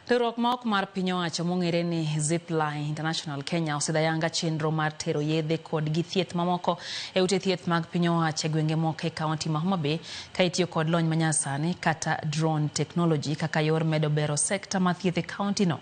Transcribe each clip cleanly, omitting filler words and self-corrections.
Riwruok ma ok mar piny owacho mong'ere ni Zipline International Kenya osidho ayanga chenro mar tero yedhe kod gi thieth mamoko e ute thieth mag piny owacho e gwenge moko e kaunti ma Homa Bay ka itiyo kod lony manyasani kata drone technology kaka yor medo bero sekta mar thieth e kaunti no.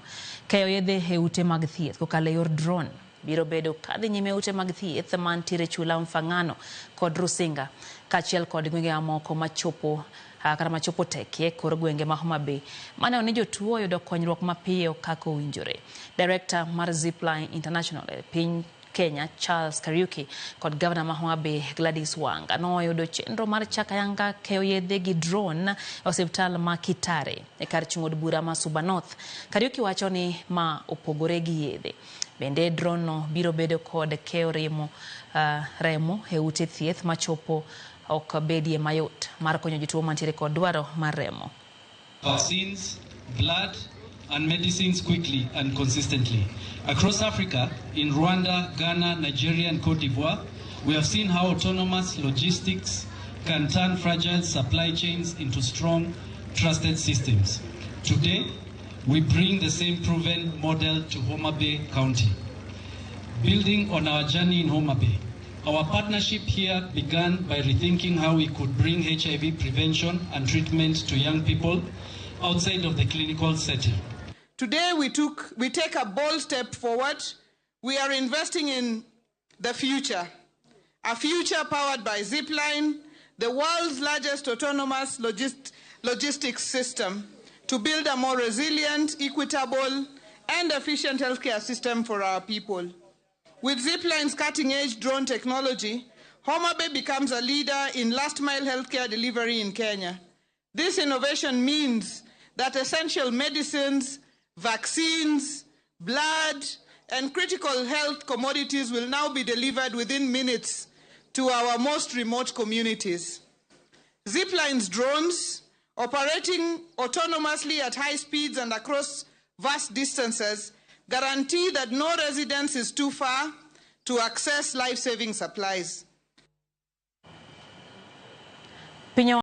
Keyo yedhe e ute mag thieth kokalo e yor drone biro bedo kadhi nyime e ute mag thieth mantiere chula Mfangano kod Rusinga kaachiel kod gwenge mamoko machopo kata machopo tekie kor gwenge ma Homa Bay maneno ni jotuo oyudo konyruok mapiyo kaka owinjore. Director mar Zipline International e piny Kenya Charles Kariuki kod gavana ma Homa Bay Gladys Wanga noyudo chenro mar chako ayanga keyo yedhe gi drone e osiptal ma Kitare e kar chung' od bura ma Suba North. Kariuki wacho ni ma opogore gi yedhe. Bende drone no biro bedo kod keyo remo e ute thieth machopo ok bedie mayot mar konyo jotuo mantiere kod dwaro mar remo. Vaccines, blood, and medicines quickly and consistently. Across Africa, in Rwanda, Ghana, Nigeria, and Cote d'Ivoire, we have seen how autonomous logistics can turn fragile supply chains into strong, trusted systems. Today, we bring the same proven model to Homa Bay County. Building on our journey in Homa Bay, our partnership here began by rethinking how we could bring HIV prevention and treatment to young people outside of the clinical setting. Today we take a bold step forward. We are investing in the future, a future powered by Zipline, the world's largest autonomous logistics system, to build a more resilient, equitable, and efficient healthcare system for our people. With Zipline's cutting-edge drone technology, Homa Bay becomes a leader in last-mile healthcare delivery in Kenya. This innovation means that essential medicines, vaccines, blood, and critical health commodities will now be delivered within minutes to our most remote communities. Zipline's drones, operating autonomously at high speeds and across vast distances, guarantee that no residence is too far to access life-saving supplies. Piny